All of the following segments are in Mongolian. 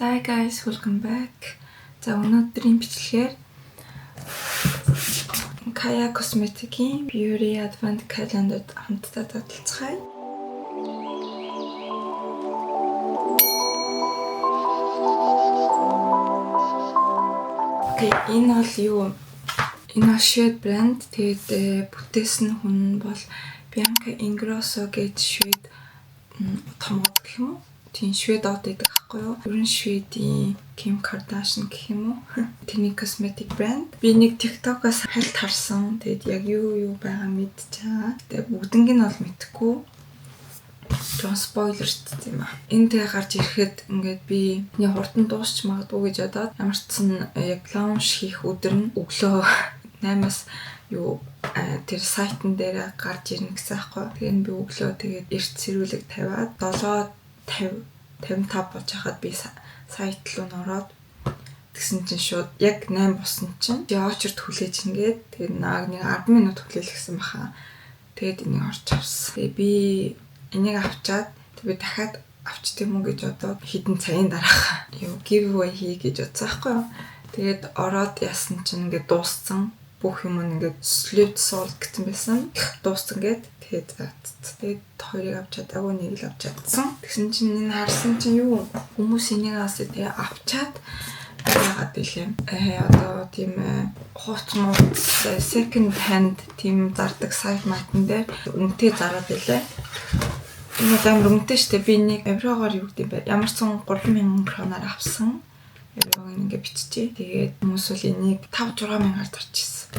Hi guys, welcome back. За, өнөөдрийн бичлэгээр Caia Cosmetic-ийн Beauty Advent Calendar хамтдаа таталцгаая. Okay, энэ бол юу? Энэ бол швед брэнд. Тэгээд бүтээсэн хүн бол Bianca Ingrosso гэж швед том од гэх юм уу? Тийм, швед од гэдэг аахгүй юу? Ер нь шведийн Kim Kardashian гэх юм уу? Тэрний cosmetic брэнд. Би нэг TikTok-аас хальт харсан. Тэгээд яг юу юу байгаа мэдчихэж байгаа. Тэгээд бүгднийг нь бол мэдэхгүй. Жон spoiler ч юм аа. Энэ тэгээ гарч ирэхэд ингээд би нэг хурдан дуусч магадгүй гэж бодоод, ямар ч сан яг launch хийх өдөр нь өглөө 8-аас юу тэр сайтн дээр гарч ирнэ гэсэн аахгүй. Тэгээд би өглөө тэгээд эрт сэрүүлэг тавиад 7:50 55 болж хахад би сайт руу н ороод, тэгсэн чинь шууд яг 8 болсон чинь очерт хүлээж ингээд, тэгээд нааг нэг 10 минут хүлээлгэсэн баха. Тэгээд энийг орч авсан. Тэгээд би энийг авчаад би дахиад авчт юм уу гэж бодоод, хэдэн цагийн дараах юу giveaway хий гэж бодсон байхгүй юу. Тэгээд ороод яасан чинь ингээд дууссан, бүх юм ингээд slot sold гэсэн байсан. Дууссан гээд, тэгээд тэгээд хоёрыг авч чадаагүй, нэг л авч чадсан. Тэгсэн чинь энэ харсан чинь юу, хүмүүс энийг аас тэгээ авчаад яагаад билээ. Одоо тийм хууц мууц second hand тийм зардаг сайт майтан дээр үнэтэй зараад билээ. Энэ амар үнэтэй штэ. Би нэг еврогоор, юу гэдэг юм бэ? Ямар ч сан 3000 кроноор авсан. Еврог ингээ биччихье. Тэгээд хүмүүс бол энийг 5 6 мянгаар зарж ирсэн.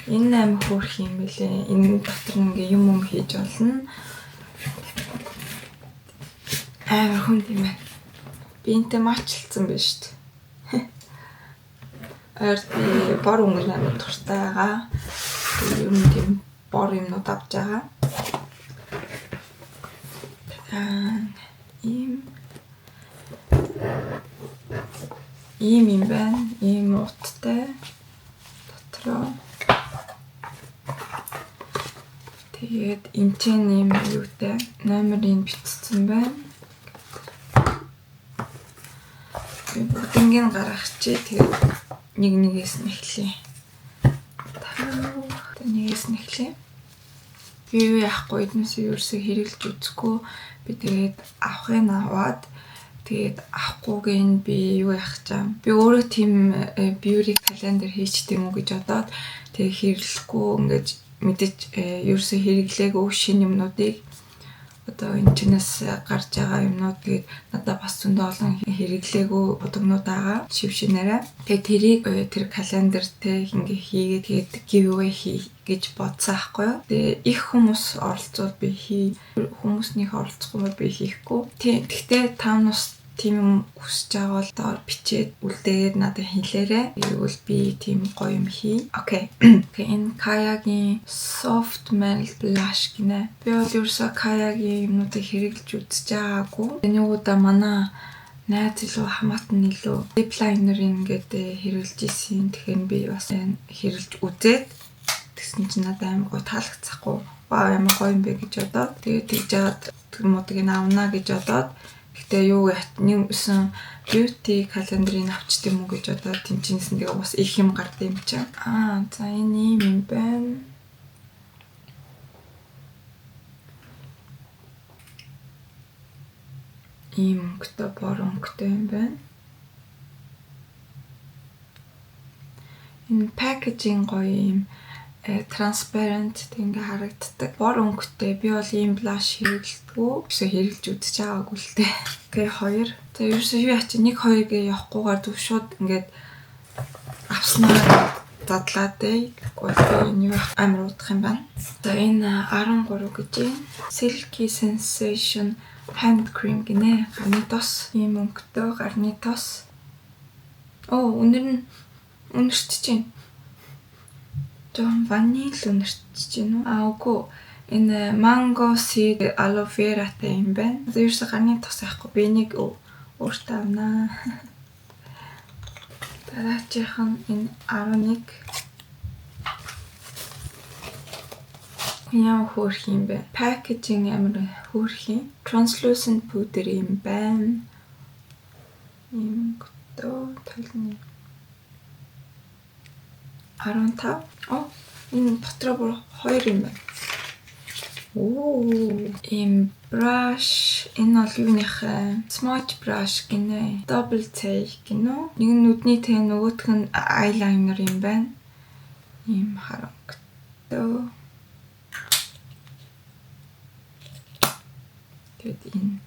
Энэ амар хөөрх юм бэлээ. Энэ дотор ингээ юм юм хийж болно. Амар хүнд юм байна. Би энтэй match лцсан байна шүү дээ. Ойр би бор өнгөр амар дуртай байгаа. Тэгээд ер нь тийм бор юмнууд авч байгаа. Аа, ийм юм байна. Ийм ууттай дотроо. Тэгээд энэ ч ийм юутай номерыг бичсэн байна. Би бүгднийг гаргачих. Тэгээд нэг нэгээс нь эхлэе. Та нэгээс нь эхлэе. Би юу яахгүй, эднээс ерөөсөө хэрэглэж үзэхгүй. Би тэгээд авахыг нь аваад, тэгээд авахгүйг нь би юу яах чам. Би өөрөө тийм beauty calendar хийчт юм уу гэж бодоод, тэгээд хэрэглэхгүй ингээд мэдээж ерөөсөө хэрэглээгүй шинэ юмнуудыг, одоо энэ чинээс гарч байгаа юмнууд, тэгээд надад бас зөндөө олон хэрэглээгүй будагнууд байгаа шив шинээрээ. Тэгээд тэрийг тэр календар те ингээ хийгээд, тэгээд giveaway хий гэж бодсон аахгүй юу. Тэгээ их хүмүүс оролцвол би хий, хүмүүс нэг оролцохгүй бол би хийхгүй. Тийм. Гэхдээ та нас тийм юм хүсэж байгаа бол доор бичээд үлдээгээд надад хэлээрэй. Тэгвэл би тийм гоё юм хий. Okay. Okay, энэ Caia-гийн Soft Melt Blush гинэ. Би бол ерөөсөө Caia-гийн юмнуудыг хэрэглэж үзэж байгаагүй. Энэ удаа манай найз илүү хамаатан илүү lip liner ингээд хэрэглэж исэн. Тэгэхээр би бас хэрэглэж үзээд, тэгсэн чинь надад амар гоё таалагдсахгүй. Вау, ямар гоё юм бэ гэж бодоод, тэгээд тэгж жаад муудаг авна гэж бодоод, гэтээ юу нэгсэн beauty календрыг авчт юм уу гэж бодоод, тэнцэнсэн, тэгээ бас их юм гард юм чинь. Аа, за, энэ ийм юм байна. Ийм өнгөтэй, бор өнгөтэй юм байна. Энэ packaging гоё юм transparent, тэг ингээ харагддаг. Бор өнгөтэй. Би бол ийм blush хэрэглэдэггүй. Өсөө хэрэглэж үзэж байгаагүй л дээ. Okay, хоёр. За, ерөөсөө юу яач, 1 2 гээ явахгүйгээр зөв шууд ингээд авснаа задлаа дээ. Тэгэхгүй бол би энэ юу амар удах юм байна. За, энэ 13 гэж байна. Silky Sensation Hand Cream гинэ. Гарны тос. Ийм өнгөтэй гарны тос. Оо, үнэр нь үнэрт чинь. Жохон ваниль үнэртэж байна уу? Аа, үгүй. Энэ mango seed aloe vera-тай юм байна. Одоо ерөөсө гарны тос яахгүй. Би энийг өөртөө авнаа. Дараачих нь энэ 11. Яа, хөөрх юм бэ? Packaging амар хөөрх юм. Translucent powder юм байна. Толны 15. Оо, энэ дотроо бүр хоёр юм байна. Оо, ийм brush, энэ бол юуных вэ? Smudge brush гинэ. Double take гинэ. Нэг нь нүдний тэ, нөгөөх нь eyeliner юм байна. Ийм харангатай. Тэгээд энэ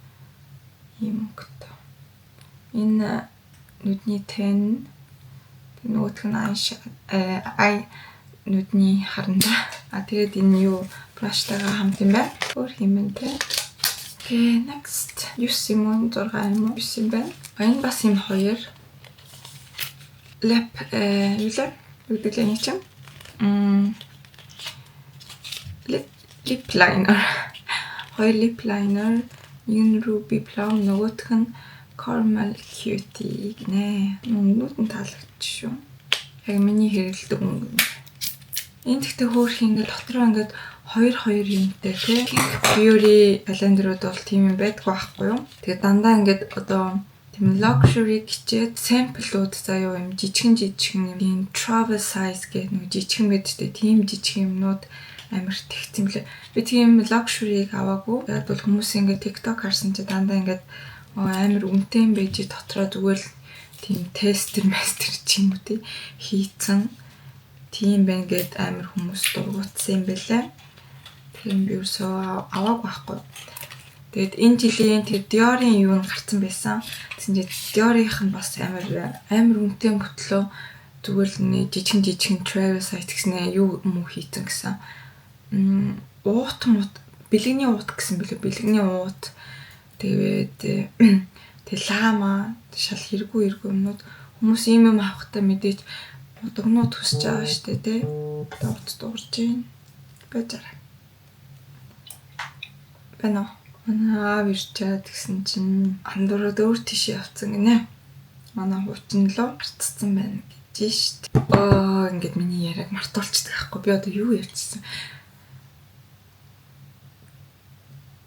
ийм өнгөтэй. Энэ нүдний тэн, нөгөөх нь eye нүдний харандаа. А тэгээд энэ юу brush тайгаа хамт юм байна. Өөр юм байна те. Okay, next 9 юм уу, 6 юм уу, 9 юм байна. Энэ бас юм хоёр. Lip юу лээ? Юу гэдэг лээ нэг чинь? Lip liner. Хоёр lip liner. Нэг нь Ruby Plum, нөгөөх нь Caramel Cutie гинэ. Өнгөнүүд нь таалагдчих шүү. Яг миний хэрэглэдэг өнгө. Энэ гэхдээ хөөрхөн ингээд дотроо ингээд хоёр хоёр юмтай тий. Beauty календарууд бол тийм юм байдгүй байхгүй юу? Тэгээ дандаа ингээд одоо тийм luxury гिचээд sample-ууд заяа юм жижигэн жижигэн юм travel size гэх нэг жижигэн байдаг тий. Тийм жижигэн юмнууд амар тэгсэн блэ. Би тийм luxury-г аваагүй. Яг бол хүмүүс ингээд TikTok харсан чи дандаа ингээд амар үнэтэй юм байж дотроо зүгээр л тийм tester мастер ч юм уу тий хийцэн тийм байна гэд амар хүмүүс дургуутсан юм байлаа. Тэгэхээр би ерөөсөө аваагүй байхгүй. Тэгээд энэ жилийн тэр Dior-ын юу нь гарцсан байсан. Тэгсэн чинь Dior-ийнх нь бас амар амар үнэтэй мөтлөө зүгээр л нэг жижигэн жижигэн travel size гэснээр юу муу хийцэн гэсэн. Уут мут бэлгэний уут гэсэн бэлээ. Бэлгэний уут. Тэгээд тэг лама шал хэрэггүй хэрэггүй юмнууд хүмүүс ийм юм авахтаа мэдээж удагнууд төсөж байгаа шүү дээ тий. Одоо утас дуурж гин. Байж арай. Байна уу? Манай аав ирчээд гэсэн чинь андуураад өөр тийшээ явцсан гинэ. Манай хуучин лөө гарцсан байна гэж штт. Оо, ингээд миний яриаг мартуулчихдаг байхгүй. Би одоо юу ярьчихсан.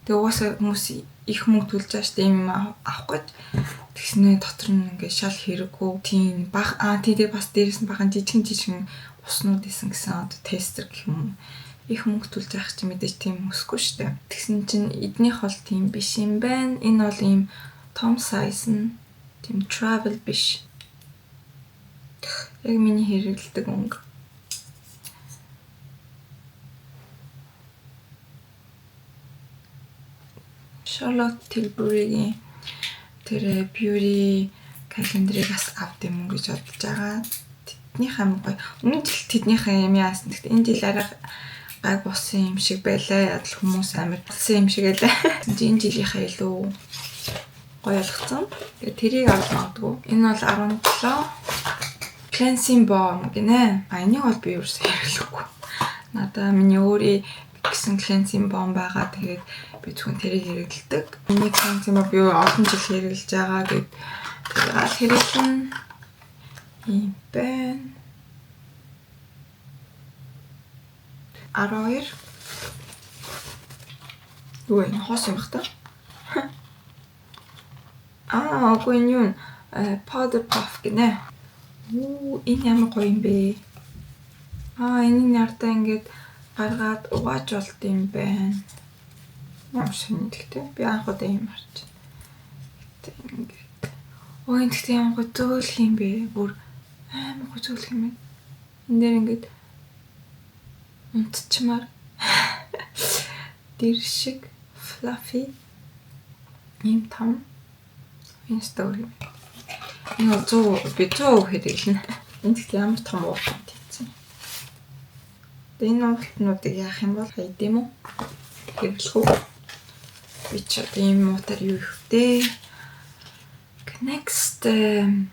Тэгээ угаасаа хүмүүс их мөнгө төлж байгаа штт ийм юм авах гэж. Тэгснээ дотор нь ингээд шал хэрэггүй. Тийм баг аа тий тэгээ бас дээрэс нь бахан жижигэн жижигэн уснууд исэн гэсэн одоо tester гэх юм уу. Их мөнгө төлж авах чи мэдээж тийм өсөхгүй штэ. Тэгсэн чинь эднийх бол тийм биш юм байна. Энэ бол ийм том size нь, тийм travel биш. Яг миний хэрэглэдэг өнгө. Charlotte Tilbury-гийн тэр beauty календарыг бас авд юм уу гэж бодож байгаа. Тэднийх амар гоё. Өмнө жил тэднийхээ юм яасан. Гэхдээ энэ жил арай гайг болсон юм шиг байлаа. Ядал хүмүүс амар болсон юм шиг байлаа. Энэ жилийнхээ илүү гоё болгоцсон. Тэгээ тэрийг авч магадгүй. Энэ бол 17 cleansing balm гинэ. А энийг бол би ерөөсөө хэрэглэхгүй. Надаа миний өөрийн гэсэн cleansing balm байгаа. Тэгээд би зөвхөн тэрийг хэрэглэдэг. Миний cleansing balm би олон жил хэрэглэж байгаа гэд тэрийг хэрэглэн юм байна. 12. Юу энэ хоос юм бах та? Аа, үгүй энэ юу powder puff гинэ. Үу, энэ ямар гоё юм бэ? Аа, энэ нартаа ингээд гаргаад угааж болд юм байна. Ямар сонин гэхдээ би анх удаа юм харж байна. Гэтэ ингээд. Өө, энэ гэхдээ ямар гоё зөөлөх юм бэ? Бүр амар гоё зөөлөх юм байна. Энэ дээр ингээд унтчмаар дэр шиг fluffy ийм том энэ стори юм. Энэ бол 100, би 100% хэрэглэнэ. Энэ гэхдээ ямар том уутанд хийсэн. Тэгээ энэ уутнуудыг яах юм бол хайд юм уу? Хэрэглэх үү? Би ч одоо ийм муутаар юу их вэ? Next,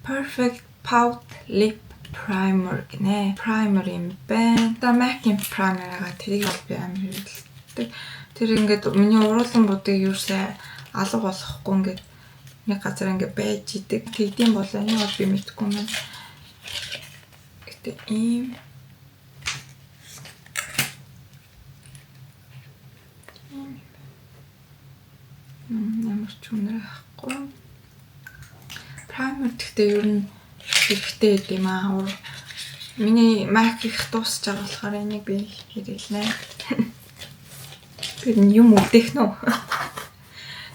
Perfect Pout Lip Primer гинэ. Primer юм байна. Одоо MAC-ийн primer байгаа. Тэрийг бол би амар хэрэглэдэг. Тэр ингээд миний уруулан будыг юусаа алга болохгүй ингээд нэг газар ингээд байж идэг. Тэгдэм бол энэ бол би мэдэхгүй юм байна. Гэтэ ийм ямар ч үнэр байхгүй. Primer гэхдээ ер нь Хэрэгтэй байд юм аа. Миний MAC их дуусч байгаа болохоор энийг би хэрэглэнэ. Тэр нь юм үлдээх нөө.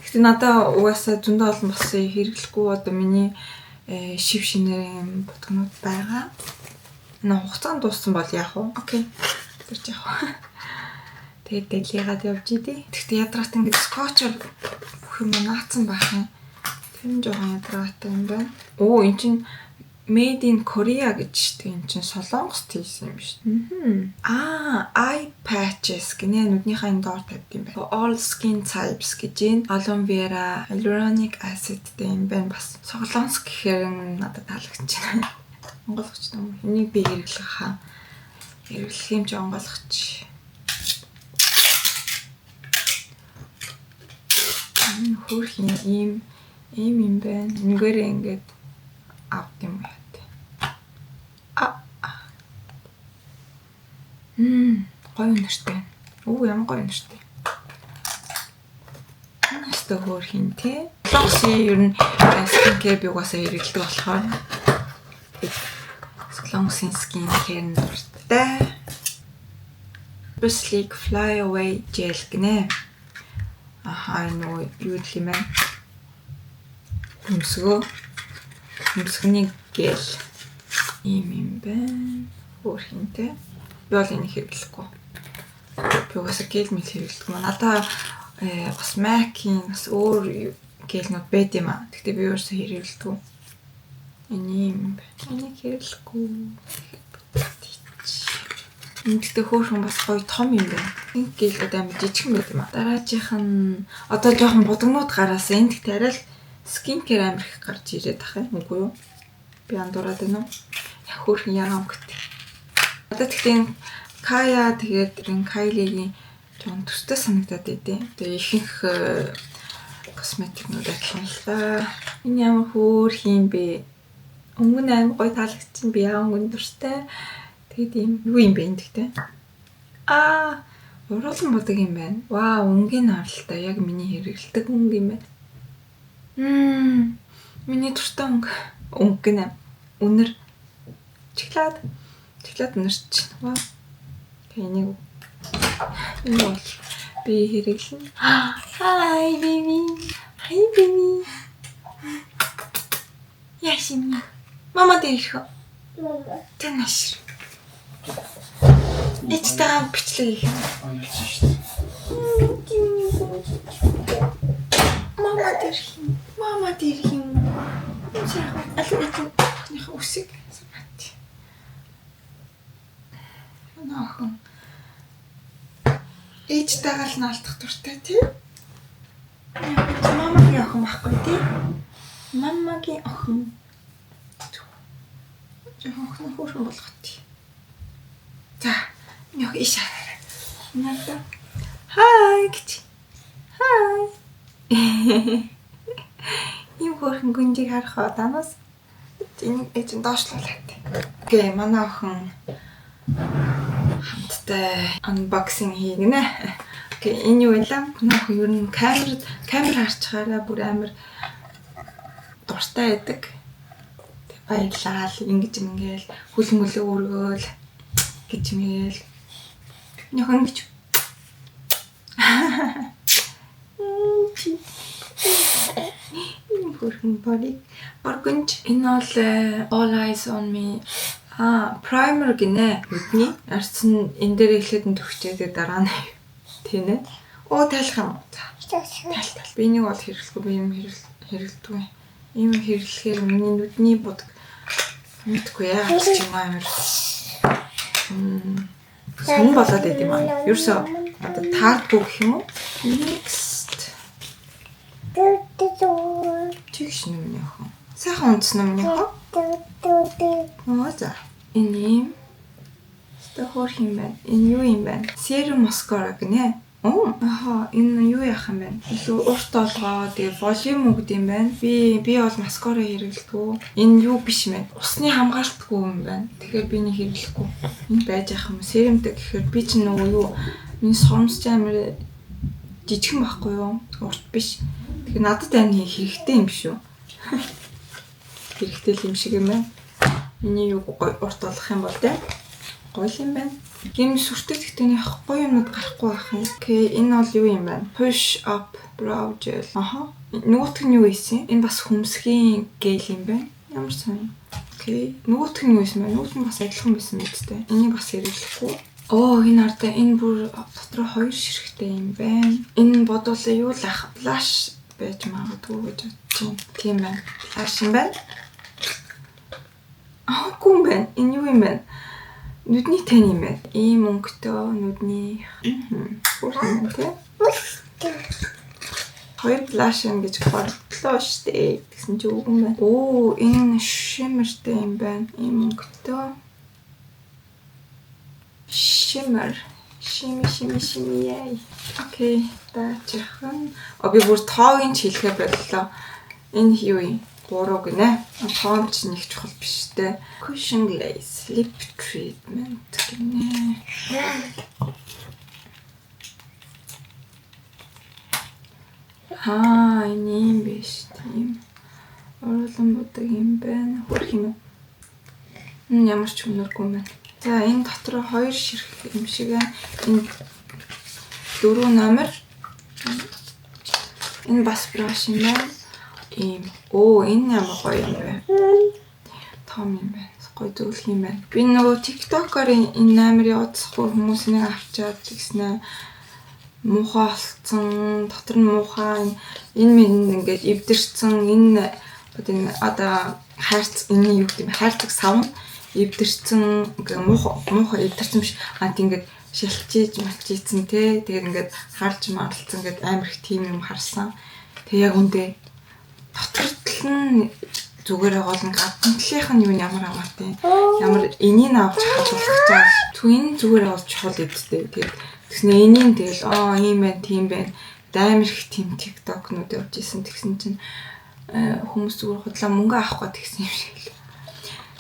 Гэхдээ надаа угаасаа зөндөө олон болсон хэрэглэхгүй, одоо миний шив шинээр юм будагнууд байгаа. Энэ хугацаанд дууссан бол яах вэ? Okay. Тэр ч яах вэ? Тэгээд дэлийгаад явж идэв. Гэхдээ ядраатай ингээд скотчоор бүх юм наацсан байх юм. Тэр нь жоохон ядраатай юм байна. Оо, эн чинь Made in Korea гэж шүү дээ. Эн чинь Солонгост хийсэн юм шүү дээ. Аа, eye patches гинэ, нүднийхээ энэ доор тавьд юм байна. All skin types гэж энэ aloe vera, hyaluronic acid-тэй юм байна бас. Солонгос гэхээр надад таалагдчихна. Онгойлгоч юм. Энийг би хэрэглэх хаа. Хэрэглэх юм чи онгойлгоч. Хөөрхөн ийм ийм юм байна. Нүгээрээ ингээд авд юм яа. А. Гоё үнэртэй. Оо, ямар гоё үнэртэй. Өстө хөөрхөн тий. Солонгосын ер нь skin care би угаасаа хэрэглэдэг болохоор солонгосын skin care нь дуртай. Sleek Fly Away gel гинэ. Ахаа, энэ нөгөө юу гэх юм бэ? Хөмсгөө. Хөмсгөний гель. Ийм юм байна. Хөөрхөнтэй. Би бол энийг хэрэглэхгүй. Би угаасаа гель мэл хэрэглэдэг. Надаа бас MAC-ийн бас өөр гелнүүд байд юм аа. Гэхдээ би өөрөөсөө хэрэглэдэг. Энэ юм байна. Энийг хэрэглэхгүй. Энэ гэхдээ хөөрхөн бас гоё том юм байна. Энэ гелүүд амар жижигхэн байд юм аа. Дараагийнх нь одоо жоохон будагнууд гараасан. Энэ гэхдээ арай л skin care амар их гарч ирээд ах юм, үгүй юу? Би андуураад байна уу? Яг хөөрхөн ягаан өнгөтэй. Одоо тэгтээ энэ Кая, тэгээд энэ Kylie-гийн жоохон төстэй санагдаад байдیں۔ Тэгээ ихэнх косметикнууд адилхан л да. Энэ ямар хөөрх юм бэ? Өнгө нь амар гоё таалагдчихсан. Би яа өнгөнд дуртай. Тэгээд ийм юу юм бэ энэ тэгтээ? Аа, уруулан будаг юм байна. Вау, өнгийн харалтай яг миний хэрэглэдэг өнгө юм байна. Миний дуртай өнгө. Өнгө гинэ. Үнэр. Чиглаад. Чиглаад үнэрч. Вау. Тэгээ энийг энэ бол би хэрэглэнэ. Hi, baby. Hi, baby. Яшин. Мама дээр ирэх үү? Танаш. Ээжтэйгээ бичлэг хийх юм. Оёлж шүү дээ. Мама дээр юм. Мама дээр юм. Энэ сайхан аль ээж охиныхоо үсэг санаат. Манай охин ээжтэйгээ л наалтах дуртай тий. Мамагийн охин байхгүй тий. Мамагийн охин. Жоохон охин хөөрхөн болгох тий. За, энэ охин иш хараарай. Надаа. Хай гэж. Хай. Ийм хөөрхөн гүнжийг харах уу данаас энэ ээж нь доошлуулаад. Okay, манай охин хамттай unboxing хийгнэ. Okay, энэ юу вэ? Манай охин ер нь камер харчхаараа бүр амар дуртай байдаг. Тэг баярлал ингэж ингээл хөл мөлөө өргөөл гэж мэл. Энэ охин ингэж ийм хөөрхөн борыг боргонж. Энэ бол All Eyes on Me primer гинэ, нүдний. Арцсан энэ дээр эхлээд нь төгчээд дараа нь тийм ээ. Оо, тайлах юм уу? За. Тайл тайл. Би энийг бол хэрэглэхгүй, би юм хэрэглэдэггүй. Ийм хэрэглэхээр миний нүдний будаг мэдгүй яагаад ч юм амар сонин болоод байд юм аа. Ерөөсөө одоо таардгүй гэх юм уу? Next. Чигш нүмний охин. Сайхан унтсан уу, миний охин? Оо, за. Энэ ийм. Өстой хөөрх юм байна. Энэ юу юм бэ? Serum mascara гинэ. Оо, аха, энэ юу яах юм бэ? Илүү урт олгоо, тэгээ volume өгд юм байна. Би бол mascara хэрэглэдэггүй. Энэ юу биш юм байна. Усны хамгаалтгүй юм байна. Тэгэхээр би нэг хэрэглэхгүй. Энэ байж ах юм. Serum тэй гэхээр би чинь нөгөө юу, миний сормос ч амар жижигхэн байхгүй юу? Урт биш. Тэгэхээр надад энэ хэрэгтэй юм шүү. Хэрэгтэй л юм шиг юм байна. Миний юг гоё урт болох юм бол те. Гоё юм байна. Гим сүртэй гэхдээ нэг гоё юмнууд гарахгүй байх юм. Okay, энэ бол юу юм бэ? Push up brow gel. Аха. Нөгөөх нь юу ийсэн? Энэ бас хөмсгийн гель юм байна. Ямар сайн. Okay. Нөгөөх нь юу ийсэн бэ? Нөгөөх нь бас адилхан байсан мэт дээ. Энийг бас хэрэглэхгүй. Оо, энэ ардаа энэ бүр дотроо хоёр ширхтэй юм байна. Энэ бодвол юу л ах blush байж магадгүй гэж бодож байна. Тийм байна. Blush юм байна. Аагүй юм байна. Энэ юу юм бэ? Нүдний тань юм байна. Ийм өнгөтэй нүдний хөөрхөн юм тий. Хоёр blush юм гэж бодлоо штэ. Тэгсэн чи үгүй юм байна. Оо, энэ shimmer тэй юм байна. Ийм өнгөтэй. Shimmer. Shimmy shimmy shimmy яй. Okay. Даачихан. А, би бүр тоог нь хэлэхэ боллоо. Энэ юу юм? 3 гинэ. Тоон ч нэг чухал биш те. Cushion Glaze Lip Treatment гинэ. Аа, энэ юм биш тийм. Оруулан будаг юм байна. Хөрх юм уу? Ямар ч үнэргүй юм байна. За, энэ дотор хоёр ширхэг юм шиг байна. Энэ 4 номер. Энэ бас brush юм байна. Ийм. Оо, энэ ямар гоё юм бэ? Том юм байна. Гоё зөвлөх юм байна. Би нөгөө TikTok-оор энэ номер явуулсахгүй хүмүүс нэг авчаад тэгснэ муухай болцсон, дотор нь муухай, энэ минь ингээд эвдэрсэн, энэ одоо энэ одоо хайрц энэ юу гэдэг юм, хайрцаг сав эвдэрсэн, ингээ муухай муухай эвдэрсэн биш. А тийм ингээд шилжиж малчийцэн те. Тэгээд ингээд харж марлцсан ингээд амар их тийм юм харсан. Тэг яг үндэ дотор тал нь зүгээр гол нь гадна талынх нь юу ямар хамаатай. Ямар энийг авч халуулах чаа. Түн энэ зүгээр бол чухал эдтэй. Тэгээд тэгснэ энийг тэгэл аа ийм байна, тийм байна. Амар их тийм TikTok-нууд явж исэн. Тэгсэн чинь хүмүүс зүгээр худлаа мөнгө авах гээд тэгсэн юм шиг л.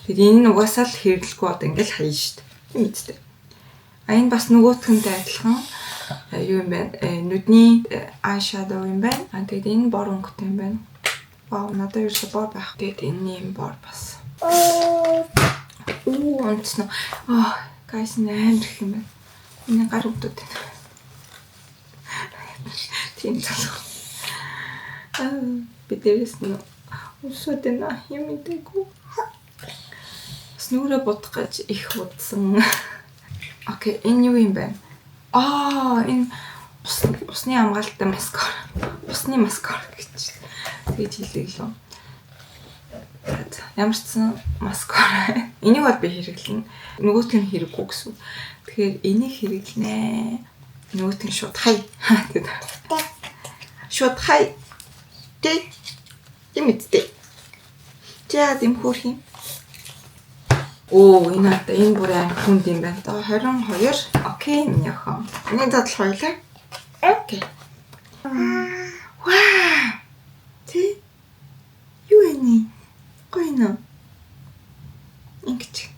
Тэгээд энэ нь угаасаа л хэрэглэхгүй одоо ингээл хаяа шүү дээ. Тийм үстэй. А, энэ бас нөгөөтгөнтэй адилхан юу юм бэ? Нүдний eyeshadow юм байна. А, тэгээд энэ бор өнгөтэй юм байна. Вау, надад ерөөсө бор байх. Тэгээд энэ юм бор бас. Оо, онцно. Аа, guys, амар их юм байна. Миний гар өвдөд байна. Тийм залуу. Аа, би дээрээс нь өсөд байна. Юм мэдээгүй. Бас нүрээ будах гэж их удсан. Okay, энэ юу юм бэ? Аа, энэ усны хамгаалалттай маскара. Усны маскара гэж тэгж хэлдэг лөө. Ямар ч сан маскара. Энийг бол би хэрэглэнэ. Нөгөөх нь хэрэггүй гэсэн. Тэгэхээр энийг хэрэглэнэ. Нөгөөх нь шууд хай. Тэгээд шууд хай. Тэ. Тийм үстэй. Чи яагаад юм хөөх юм? Оо, энэ одоо энэ бүр аим хүнд юм байна. Одоо 22. Okay, миний охин. Энийг задлах байлаа. Okay. Вау. Тэ? Юу вэ? Гоё нөө. Ингэж.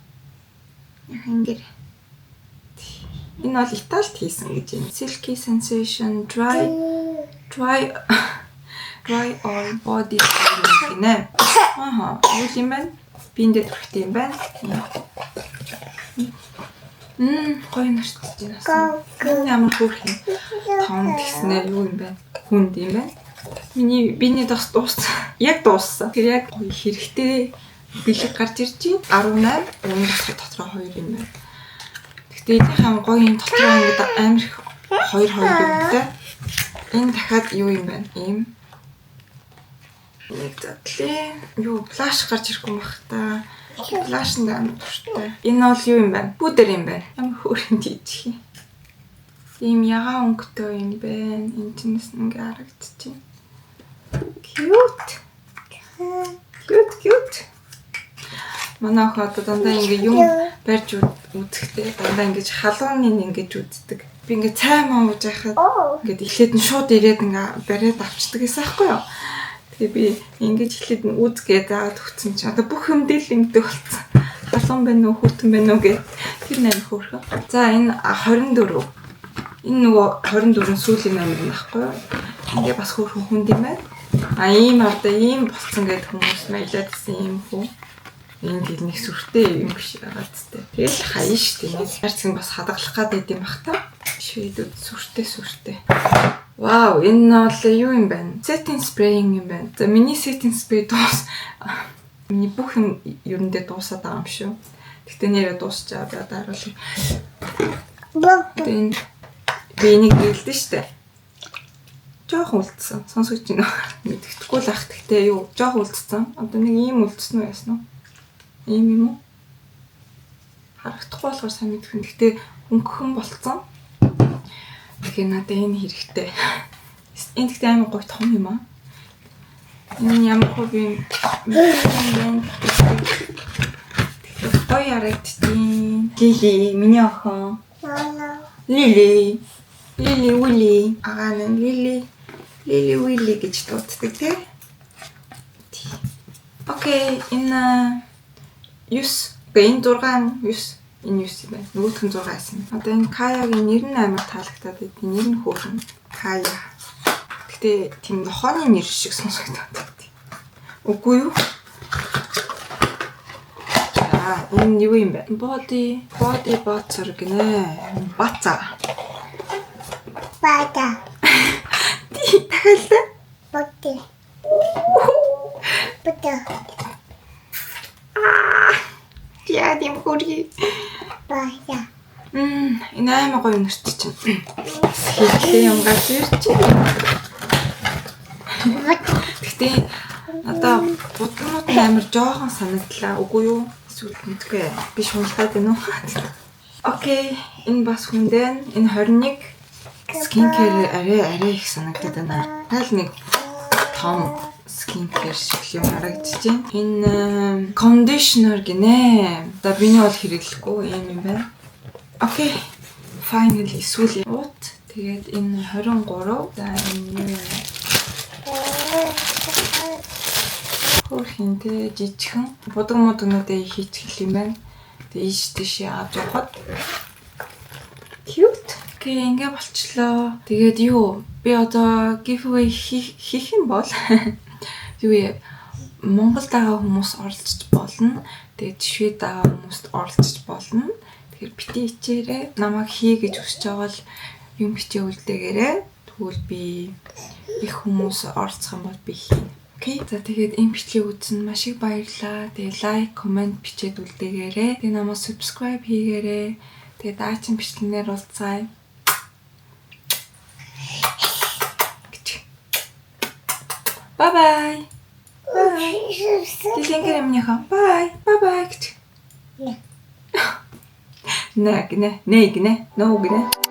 Яг ингэж. Энэ бол Италид хийсэн гэж байна. Silky Sensation Dry All Body гинэ. Аха, юу юм бэ? Би энд төрхтэй юм байна. Гоё нарчиж байна. Ямар хөөрх юм. Том тэгснээр юу юм бэ? Хүнд юм байна. Миний биний бас дууссан. Яг дууссан. Тэр яг гоё хэрэгтэй бэлэг гарч ирж байна. 18, энэ бас дотроо 2 юм байна. Гэтэ эднийхэн гоё юм дотроо ингээд амар их 2 2 юмтай. Энэ дахиад юу юм бэ? Ийм нэг задлаа. Юу, blush гарч ирэхгүй бах та. Blush нд амар дуртай. Энэ бол юу юм бэ? Пудр юм байна. Ямар хөөрхөн жижиг юм. Ийм ягаан өнгөтэй юм байна. Энэ чинээс ингээ харагдчихэв. Cute. Cute, cute. Манай охин одоо дандаа ингээ юм барьж үзэхдээ дандаа ингэж халууны ингэж үздэг. Би ингээ цай маа ууж байхад ингээд эхлээд нь шууд ирээд ингээ бариад авчдаг гэсэн аахгүй юу? Тэгээ би ингэж эхлээд нь үзгээ заагаад өгсөн чинь одоо бүх юм дээр л ингэдэг болсон. Халуун байна уу, хүйтэн байна уу гэд тэр амар хөөрхөн. За, энэ 24. Энэ нөгөө 24 сүүлийн номер нь байхгүй юу? Ингээ бас хөөрхөн хүнд юм байна. А, ийм одоо ийм болцсон гэд хүмүүс маялаад гэсэн юм хүү. Энэ гэл нэг сүртэй юм биш байгаа зү. Тэгэл хаяа шүү дээ. Хайрцаг нь бас хадгалах гад байд юм бах та. Шведүүд сүртэй сүртэй. Вау, энэ бол юу юм бэ? Setting spray юм байна. За, миний setting spray дуус. Миний бүх юм ерөндөө дуусаад байгаа юм шүү. Гэхдээ нэрээ дуусчаа, би одоо харуулъя. Тэгээ энэ би энийг гэлдэн штэ. Жохон үлдсэн. Сонсогч байна уу? Мэддэхгүй л ах. Гэхдээ юу, жохон үлдсэн. Одоо нэг ийм үлдсэн үү, яасан уу? Ийм юм уу? Харагдахгүй болохоор сайн мэдэх юм. Гэхдээ хөнгөн болцсон. Тэгэхээр надад энэ хэрэгтэй. Энэ гэхдээ амар гоё том юм аа. Энэ ямар хөө би мэдсэн юм бэ? Тэгэхээр гоё харагддийн. Лили, миний охин. Лили. Лили Вили. Агаа нь Лили. Лили Вили гэж дууддаг, тий. Okay, энэ 9. Үгүй, энэ 6, 9. Энэ 9 юм байна. Нөгөөх нь 6 байсан. Одоо энэ Каягийн нэр нь амар таалагдаад байд. Нэр нь хөөрхөн. Кая. Гэтэ тийм нохооны нэр шиг сонсогдоод. Үгүй юу? За, энэ юу юм бэ? Body butter гинэ. Баца. Бада. Тий, дахиад л. Бати. Бата. Яа, тийм хөөрхий. Бада. Энэ амар гоё нэрт чинь. Хэвлээ юм гарч ирж байна. Гэтэ одоо будгнууд нь амар жоохон санагдлаа. Үгүй юу? Эсвэл мэдгүй. Би шуналгаад байна уу? Okay, энэ бас хүндэн. Энэ 21 skin care арай арай их санагдаад байна. Таал нэг том skin care шиг юм харагдаж байна. Энэ conditioner гинэ. За, биний бол хэрэглэхгүй юм юм байна. Okay. Finally эсвэл уут. Тэгээд энэ 23. За, энэ юу юм бэ? Хөөрхөнтэй жижигхэн будаг мудагнуудыг хийчих юм байна. Тэгээ ийш тийшээ авч явахад cute. Okay, ингээ болчлоо. Тэгээд юу, би одоо giveaway хийх юм бол юу яа, Монголд байгаа хүмүүс оролцож болно. Тэгээд Швед байгаа хүмүүст оролцож болно. Тэгэхээр бити хичээрээ, намайг хий гэж хүсэж байгаа бол юм хичээ үлдээгээрэй. Тэгвэл би их хүмүүс оролцох юм бол би хийнэ. Okay. За, тэгээд энэ бичлэгийг үзсэн маш их баярлалаа. Тэгээд like, comment бичээд үлдээгээрэй. Тэгээд намайг subscribe хийгээрэй. Тэгээд дараагийн бичлэгнээр уулзъя. Гэж. Bye bye. Bye. Дэлгэнгээр юмныхаа. Bye. Bye bye гэж. Нэ гинэ. Нэ гинэ. No гинэ.